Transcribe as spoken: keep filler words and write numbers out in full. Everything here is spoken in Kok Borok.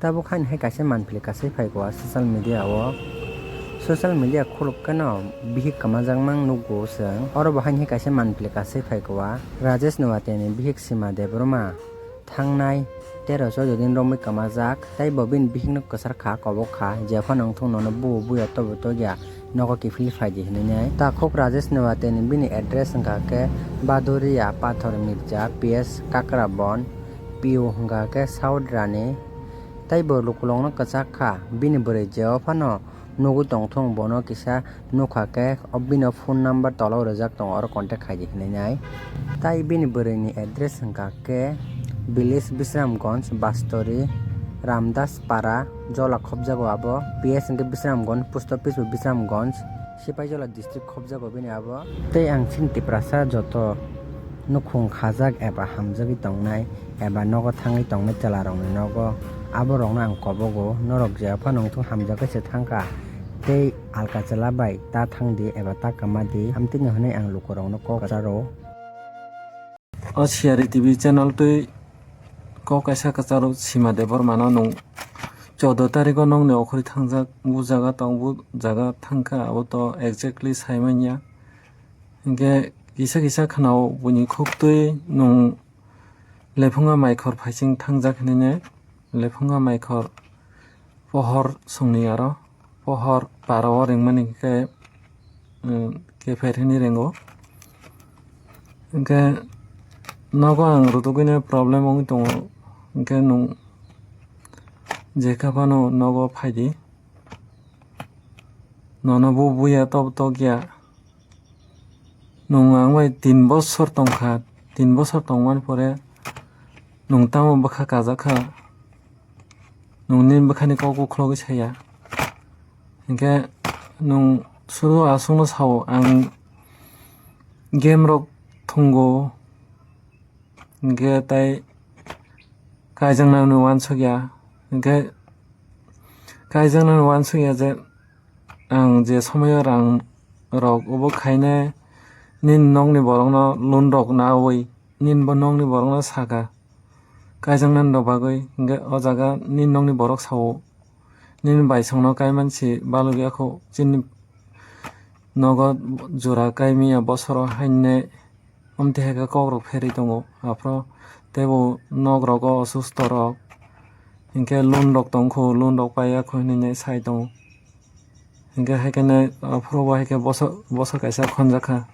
Tabuk haini hai kaisa manpili kasai phaikha o social media o. Social media khuluk kheno bihik kwmajakmang nukgo chwng. Oro bo haini hai kaisa manpili kasai phaikha o. Rajesh Newate ni bihik Sima Debbarma thangnai tero choudo din romwi kwmajak, tei bo bini bihikno kwchar kha, kobok kha, jephano wngthok nono buo buya tobo tokya nogo kiphilwi phaidi hinwi nai. Takhuk Rajesh Newate ni bini address wngkha khe Baduria Pathor Mirza, P S Kakrabon, P O hwnkha khe South Rani. Tei bo lukulokno kwchak kha, bini bwrwi jeo phano nugwi tongthung, bono kisa nukha khe o bini phone number tolo rijak tongo, oro contact khaidi hinwi nai. Tai bini bwrwini address wngkha khe village Bisramganj, Bastori, Ramdas Para, Jola khobjago abo, P S hwnkhe Bisramganj, post office bo Bisramganj, Sipaijola district khobjago bini abo. Tei ang chini Tiprasa joto nukhung khajak eba hamjagwi tongnai eba nogo thangwi tongnai chwlarokni nogo, aborokno ang kobogo, norok jea phano wngthung hamjagwi se thangkha. Tei alka chwla bai ta thangdi eba ta kwmadi, hamtwino hwnwi ang lukurokno kok kwcharo. O Siyari T V channel twi kok kaisa kwcharo Sima Debbarmano nwng choudo tarikho nokni okhorwi thangjak, bu jaga tong, bu jaga thangkha, abo to exactly saimanya. Hinkhe kisa kisa khwnao buini khuktwi nwng Lephunga Maikhor phaising thangjak hinwi ne, Lephunga Maikhor pohor songni aro pohor para o ringmani khe, um, kepher hinwi ringo. Hinkhe nogo ang rutugwino problem wngwi tongo, hinkhe nwng jekha phano nogo phaidi. Nono bu buya tok tok ya. Nwng ang bai tin bosor tongkha, tin bosor tongmani pore nwng tamo bwkha kajak kha, nwng nini bwkhani kok ukhulogwi saya. Hinkhe nwng suru aswkno sao, ang game rok thwngo, hinkhe tai kaijaknani uansukya, hinkhe kaijaknani uansukya je ang je somoyo rang rok obo khainai nini nokni borokno loan rok nawi nini bo nokni borokno saka kaijaknani rok bagwi, hinkhe o jaga nini nokni borok sao nini baisongno kaiman si balugya kho, chini nogo jora kaimya bosoro hainai. Amtwi hai khe kokrok pherwi tongo. Aphuru teibo nok rogo osusto rok hinkhe loan rok tongkho, loan rok paiya kho hinwi sai tongo. Hinkhe hai kheno aphuru bo hai khe boso-, bosor kaisa khonjakha.